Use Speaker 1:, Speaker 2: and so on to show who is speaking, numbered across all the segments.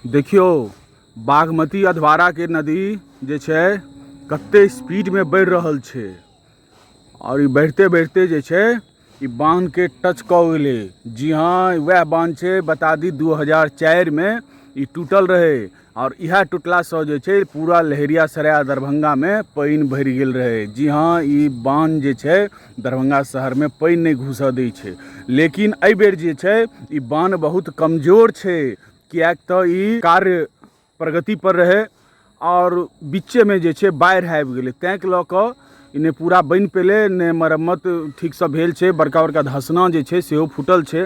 Speaker 1: देखियौ, बागमती अधवाराके नदी जे छै कते स्पीडमे बढ़ि रहल छै आओर ई बढ़िते बढ़िते जे छै ई बान्हके टच कऽ गेलै। जी हाँ, वएह बान्ह छै। बता दी, 2004मे ई टूटल रहै आओर इएह टूटलासँ जे छै पूरा लहेरियासराय दरभंगामे पानि भरि गेल रहै। जी हाँ, ई बान्ह जे छै दरभंगा शहरमे पानि नहि घुसऽ दै छै, लेकिन एहिबेर जे छै ई बान्ह बहुत कमजोर छै, किएक तऽ ई कार्य प्रगति पर रहै आओर बिच्चेमे जे छै बाढ़ि आबि गेलै। ताहिके लऽ कऽ ई नहि पूरा बनि पेलै, नहि मरम्मत ठीकसँ भेल छै। बड़का बड़का धसना जे छै सेहो फूटल छै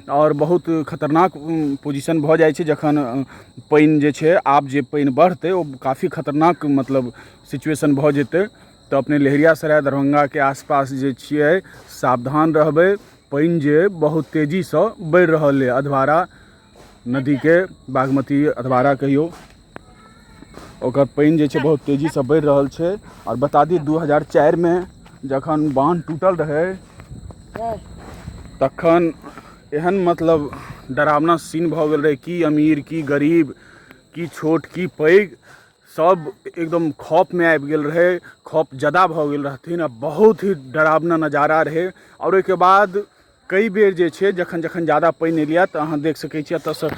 Speaker 1: आओर बहुत खतरनाक पोजिशन भऽ जाइ छै जखन पानि जे छै। आब जे पानि बढ़तै, ओ काफी खतरनाक मतलब सिचुएशन भऽ जेतै। तऽ अपने लहेरियासराय दरभंगाके आसपास जे छियै, सावधान रहबै। पानि जे बहुत तेजीसँ बढ़ि रहल अइ अधवारा नदीके, बागमती अधवारा कहियौ, ओकर पानि जे छै बहुत तेजीसँ बढ़ि रहल छै। आओर बता दी, 2004मे जखन बान्ह टूटल रहै, तखन एहन मतलब डरावना सीन भऽ गेल रहै कि अमीर की गरीब, की छोट की पैघ, सब एकदम खौफमे आबि गेल रहै, खौफ जादा भऽ गेल रहथिन आ बहुत ही डरावना नजारा रहै। आओर ओहिके बाद कई बेर जे छै जखन जखन जादा पानि एलैए, तऽ अहाँ देख सकै छी, एतऽसँ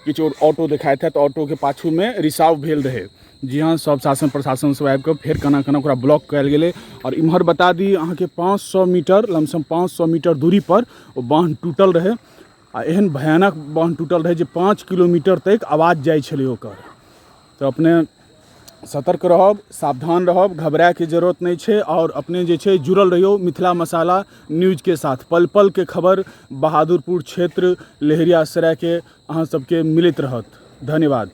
Speaker 1: किछु ऑटो देखाइत हैत, ऑटोके पाछूमे रिसाव भेल रहै। जी हाँ, सब शासन प्रशासन सब आबि कऽ फेर केना केना ओकरा ब्लॉक कयल गेलै। आओर इम्हर बता दी अहाँके, 500 मीटर, लमसम 500 मीटर दूरी पर ओ बान्ह टूटल रहै आ एहन भयानक बान्ह टूटल रहै जे 5 किलोमीटर तक आवाज जाइ छलै ओकर। तऽ अपने सतर्क रहब, सावधान रहब, घबरायके जरूरत नहि छै आओर अपने जे छै जुड़ल रहियौ मिथिला मसाला न्यूजके साथ। पल पलके खबर बहादुरपुर क्षेत्र लहेरियासरायके अहाँ सबके मिलैत रहत। धन्यवाद।